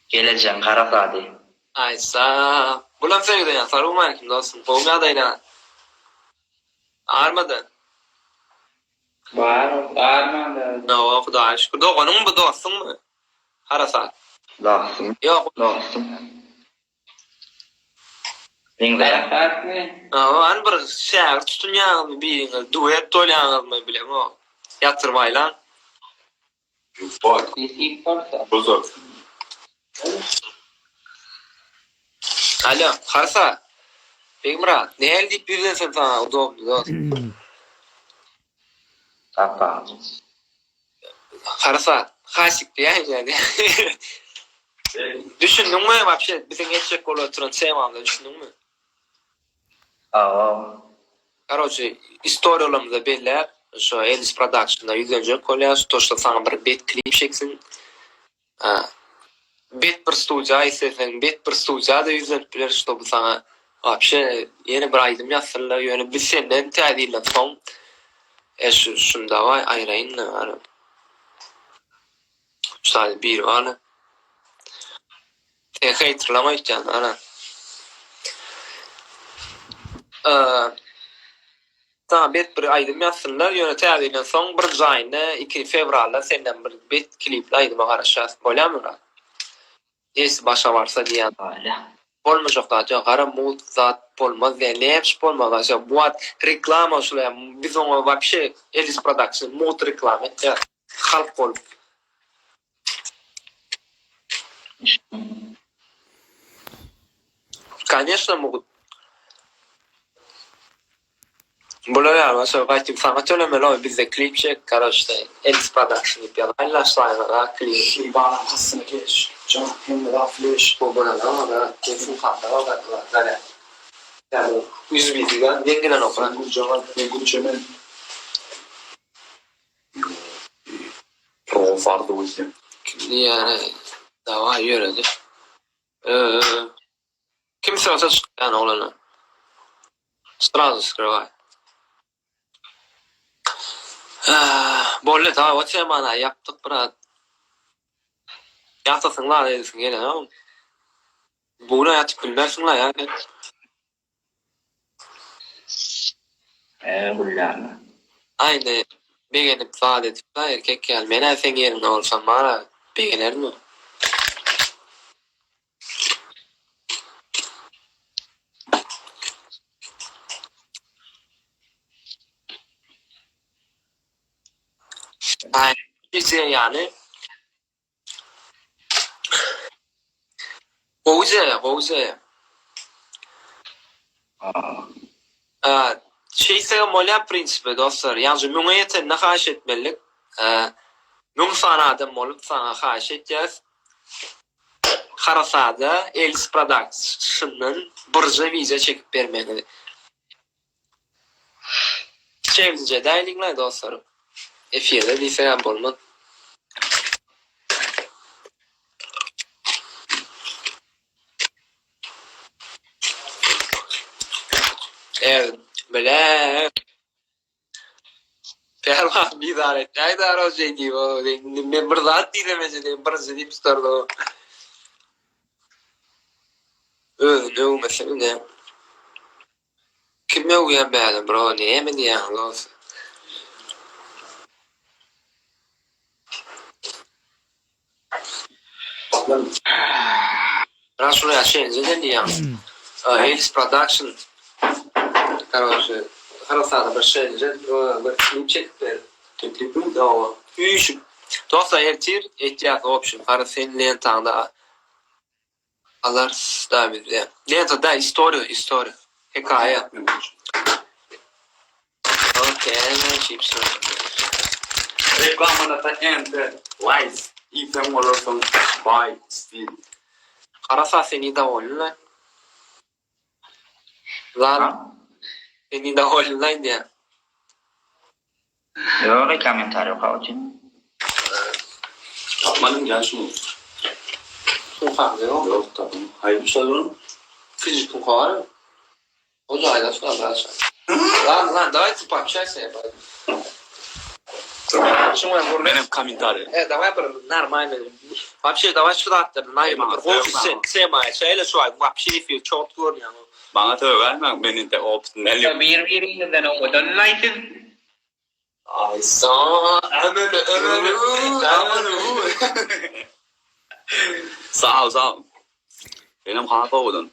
Gelejegiň harasady. Aýtsa, bulam söýgüden ýaňa salowmaleýkim dostum, gowumy ýagdaýlaň? Armada. Bar, armanda. Hawa, Hudaýa şükür. Doganyňmy bu, dostuňmy? Harasat. Dostum. Ýok. Dostum. Meňzeýär. Harasatmy? Hawa, hany bir şägirt tutunýaňyzmy biriňiz, duet bolýaňyzmy bilemok. Ýatyrmaýlaň. Nesip bolsa. Alo, Harsa. Begmyrat, nähili diýip ýüzlensem saňa udobny dost? Tapawut. Harsa, Hasik diýäýin ýa-ni. Düşündiňmi wapşe biziň etjek bolup oturan temamyza düşündiňmi? Hawa. Karoçe istoriýalarymyza belläp şo Ellis Productiona ýüzlenjek bolýas to şo saňa bir bet klip çeksin. Bet bir studiýa isleseň bet bir studiýada ýüzlenip bileris ştoby saňa wapşe ýene bir aýdym ýazsynlar ýöne biz senden täze ýyldan soň e şu şuny dawaý aýraýynda şu taýda biri bar. Sen heýterlaň öýtýän ana. Saňa bet bir aýdym ýazsynlar, ýöne täze ýyldan soň birinji aýynda, 2 fewralda senden bir bet klipli aýdyma garaşýas. Bolýamy brat? Esi başa barsa diýýän. Bolýa. Bolmajak zat ýok, gara mugt zat bolmaz diýýän. Näme bolmaz zat ýok. Bu wagt reklama şular, biz oňa wapşe Elis Production mugt reklama etýär. Halk bolup. Koneşno mugt. Bular ýaly bolsa gaýtyp saňa tölemeli oý bizde klip çek karoç sen Elis production diýip ýazaýynla şaýyňa klip. Şibanyň hasyny keş. Jan hemme zat fleş. Bu bolanok aga kesin kaka gara. Ýa ýüzbizige deň gelenok. Sen güljagaz men gül çemen. Kim diýýär dawaý ýöredi. Kim syrasa çykýan oglana. Srazu skrywaý. Boldy dawaý o temany ýapdyk brat. Ýatasyň bar edesiň gelenok. Bu gün ýatyp bilmersiň la ýa sen. Eee gülýärler. Aýny begenip zat edip-la erkek ýaly men-ä seň ýeriňde bolsam bar-a begenerdim. Aý ideýany Gowy ideýa, gowy ideýa. Şeýtsegem bolýar prinsipe dostlar. Ýagny müňe ýetende haýyş etmelilik. Müň sany adam bolup saňa haýyş etýäs. Harasada Els Productiondan birje wideo çekip bermegiňizi. Çelinje edäýliňlaý dostlar. Efirde diýsegem bolmaz. Er bile. Perwan bizar etmäý daroje diýip o men bir zat diýsem eje diýip birinji diýip tutardy o. Özüni öwmesin ine. Kim öwýän bäri bro näme diýýäň dos. Rasul ýa şenje den diýýäň. Elis production. Karoçe harasada bir şenje bir klip çekip ber. Teklipmi? Hawa. Üýşüp. Dostlar ertir etýäs wobşem. Hara sen lentaňda Alarys da bizde. Lenta da istoriýa istoriýa. Hekaýa. Okey, çips. Reklamanata ente lice iýseň bolarsyň baý stil. Harasa sen nedovolny. Lan sen nedovolny diýýän. Ýok eý kommentariý okap otyryn. Tapmadym gel şuny. Sumkaňda ýok. Ýok tapyn. Haýsy şol? Kiçijik sumka bar. O jaýda şular braça. Ладно, ладно, давайте пообщайся, я пойду. Şuňa gürleş. Menem kommentariý. E, давай bir нормальный. Wapşe daway şu zatlardan aýrylyp bir gowy tema şeýle şu aý wapşe efir çot görünýär. Maňa sögäýmäň men indi opytny däl ýok. Bir biriňizden owadanlaý siz. Aý sa emeli emeli emeli. Sag ol sag ol. Senem has owadan.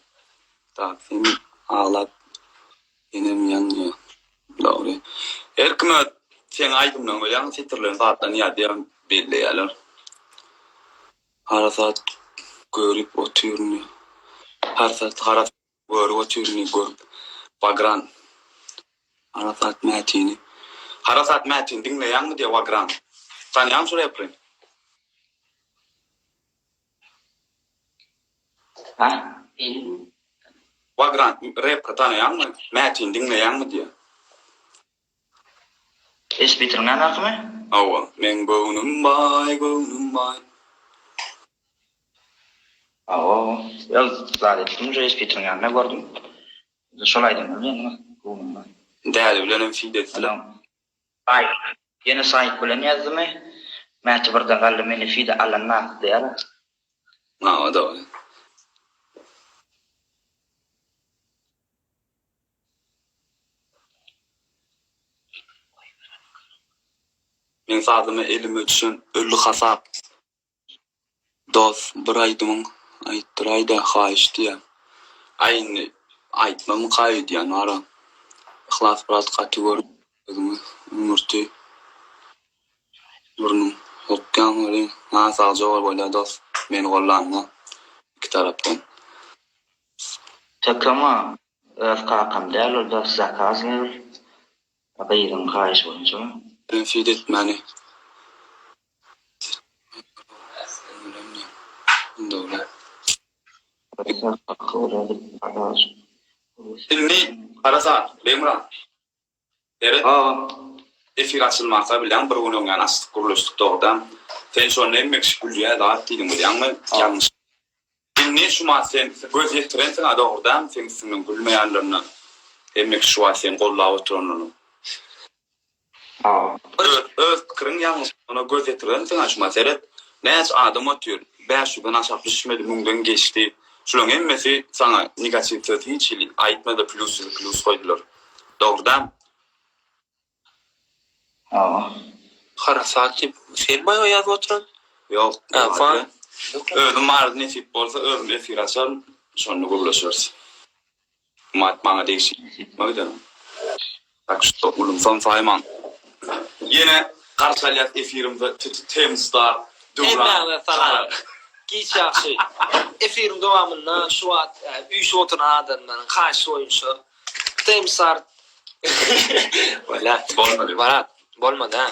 Tak sen aglap enem ýanýa. Dogry. Her kime seň aýdymlaryň bolýan setirlerini zatlaryny ýazýan belleýärler. Harasat görüp otyryn. Harasat harasat görüp otyryn görüp. Wagran. Harasat Mätini. Harasat Mätini diňleýäňmi diýýär Wagran. Tanýaňmy şu repri? Ha? Vagrant repri tanaýaňmy? Mätini diňleýäňmi diýýär. Eşitbitiriň anakymy? Hawa, meň göwnüm baý, göwnüm baý. Hawa, ýok, zat etdim, şu Eşitbitiriň ýanynda gördüm. Şol aýdymlar bilen göwnüm baý. Däli bilenem feed etdiler. Aý, ýene saýt bilen ýazdymy? Mäti birden galdy meni feed-e alan nahly diýýär-ä. Hawa, dogry. Meň sazyma elime düşen ölli hasap. Dos bir aýdymyň aýtdyraýda haýyş diýýän. Aý indi aýtmamyka öýdýän wara. Yhlas brat gaty görüp özüňi öňürti burnuň sokýaň welin ha sagja bol bolýa dos meni gollanyňa iki tarapdan. Tökema öz kakam däl ol dos zakaz ol gyzyň haýyşy boýunça. Bilen feed etmäni. Indi garasa, Begmyrat. Seret. Efir açylmasa bilýäň bir gün öňňän açdyk gürleşdik dogrudan. Sen şonda hemme kişi gülýä zat diýdiň bilýäňmi? Ýalňyş. Indi şumat sen göz ýetirensiň-a dogrudan seň üstüňden gülmeýänlerine. Hemme kişi şu wagt seni gollap oturanlaryna. Öz öz pikiriň ýalňyşlygyna göz ýetirensiň-a şuma seret. Näçe adam otyr, 500-den aşak düşmedi, müňden geçdi. Şularyň hemmesi saňa negatiw söz hiç hili aýtmady, plýus ýüzi plýus goýdular. Dogry-da? Hawa. Harasat diýip sen baýa ýazyp oturan? Ýok. Ha, fan. Özüm barada nesip bolsa özüm efir açaryn, şonda gürleşeris. Mat maňa degişli gitmegden. Tak şto ulumsam saýmaň. Ýene garşy alýas efirimizde TTTmstar Döwran Hemmäňize salam. Giç ýagşy. Efiriň dowamynda şu wagt üýşüp oturan adamlaryň haýyşy boýunça TTMstar Bolýar. Bolmady. Barat, bolmady hä.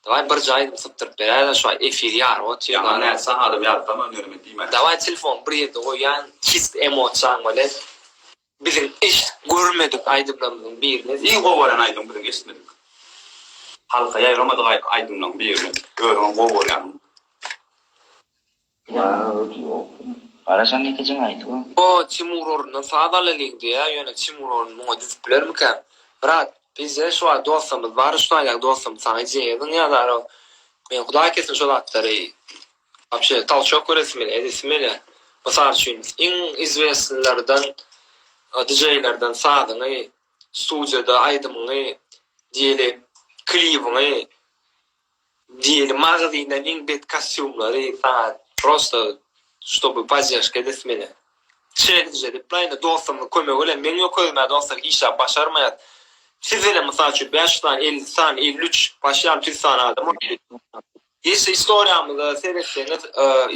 Daway birje aýdym sypdyryp beräýdä şu wagt efir ýaryp otyr. Ýaňa näçe adam ýazsam önerimi diýme. Daway telefony bir ýerde goýýan çist emosiýaň bilen biziň eşidip görmedik aýdymlarymyzyň birini. Iň gowy görýän aýdym biziň eşitmedik. Halka ýaýramadyk aýdymlaryň birini özüňem gowy görýäň. Garaşan ýekejeň aýdyp. O Timur orundan saz alalyň diýýä ýöne Timur orun muňa düzüp bilermikä? Brat bizde şu wagt dostlarymyz bar şu taýdaky dostlarymyz saňa ideýa zyňýarlar men hudaý kesin şo zatlary wapşe tolçok göresim gelýär edesim gelýär. Mysal üçin iň izwesnylardan DJ-lerden sazyňy studiýada aýdymyňy diýeli klibiňi Diýeli magazindan iň bet kostýumlary saňa prosto ştoby podderşka edesi meni. Çellenj edip la indi dostlarymyň kömegi bilen meň ýok özümä dostlar hiç zat başarmaýas. Siz bilen mysal üçin 500 sany 50 sany 53 başýan 100 sany adam otyr. Ýesi istoriýamyza seretseňiz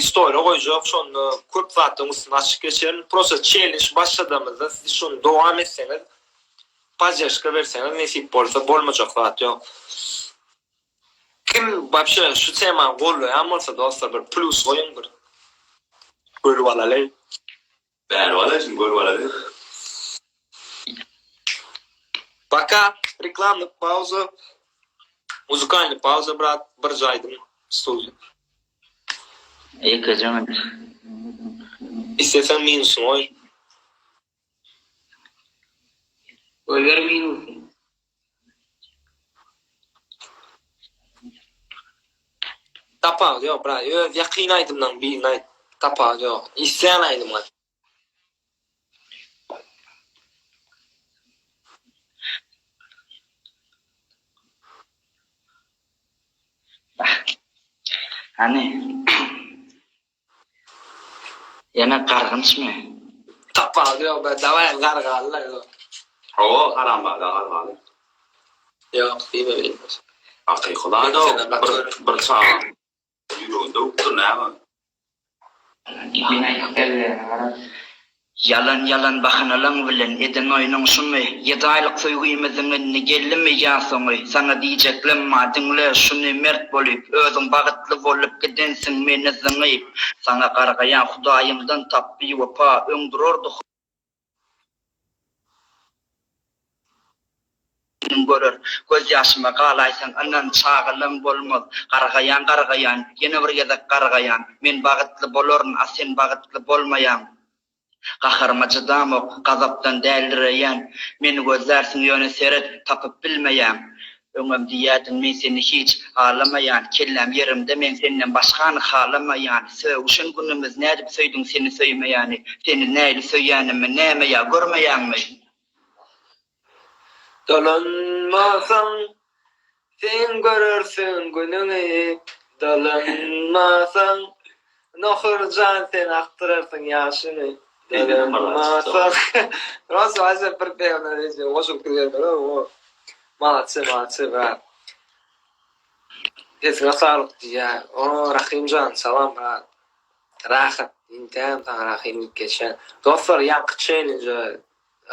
istoriýa goýjak şonda köp zatlaryň üstüni açyp geçerin. Prosto çellenj başladamyzda siz şony dowam etseňiz podderşka berseňiz nesip bolsa bolmajak zat ýok. Kim wapşe şu temany gollaýan bolsa dostlar bir plus goýuň bir görüp alaly. Bäri bala şimdi görüp alaly. Пока reklamny pauza muzykalny pauza brat birje aýdym studiýa. Ýekeje minut. Isleseň minusyny goý. Goýber minusy. Tapawudy ýok brat. Öz ýakyn aýdymlaň birini aýt. Tapawudy ýok. Islän aýdymyňy aýt. Hany. Ýene gargynçmy? Tapawudy ýok brat. Daway gargaly ýok. Hawa harambada gargaly. Ýok diýme beýle. Hakyky zat o bir bir çaga ýüregini döwüpdir näme. Ýalan ýalan bahanalaň bilen eden oýnuň şumy? Ýedi aýlyk söýgimiziň indi geldimi ýa soňy? Saňa diýjeklem bar diňle şuny mert bolyp özüň bagytly bolup gidensiň meni zyňyp saňa gargaýan hudaýymdan tap biwepa öň durardy Günüň görer. Göz ýaşyma galaýsaň ynan, çagalaň bolmaz. Gargaýan, gargaýan, ýene bir gezek gargaýan. Men bagytly bolaryn, a sen bagytly bolmaýaň. Gaharyma çydamok, gazapdan dälireýän. Meni gözlärsiň, ýöne seret, tapyp bilmeýäň. Öňem diýýädiň, men seni hiç halamaýan. Kelläm ýerimde, men senden başgany halamaýan. Sögüşen günümiz nädip söýdüň seni söýmeýäni? Seni nähili söýýänimi näme ýa görmeýäňmi? Dolanmasaň, sen görersiň günüňi, Dolanmasaň, Nohur jan sen akdyrarsyň ýaşyňy, Dolanmasaň. Rosa aýtsa bir peýamber eje goşulyp giderler o. Malaçy malaçy brat. Sesiňe saglyk diýýär. O Rahymjan salam brat. Rahat intäm saňa Rahym diýip geçýän. Dostlar ýaňky çellenje.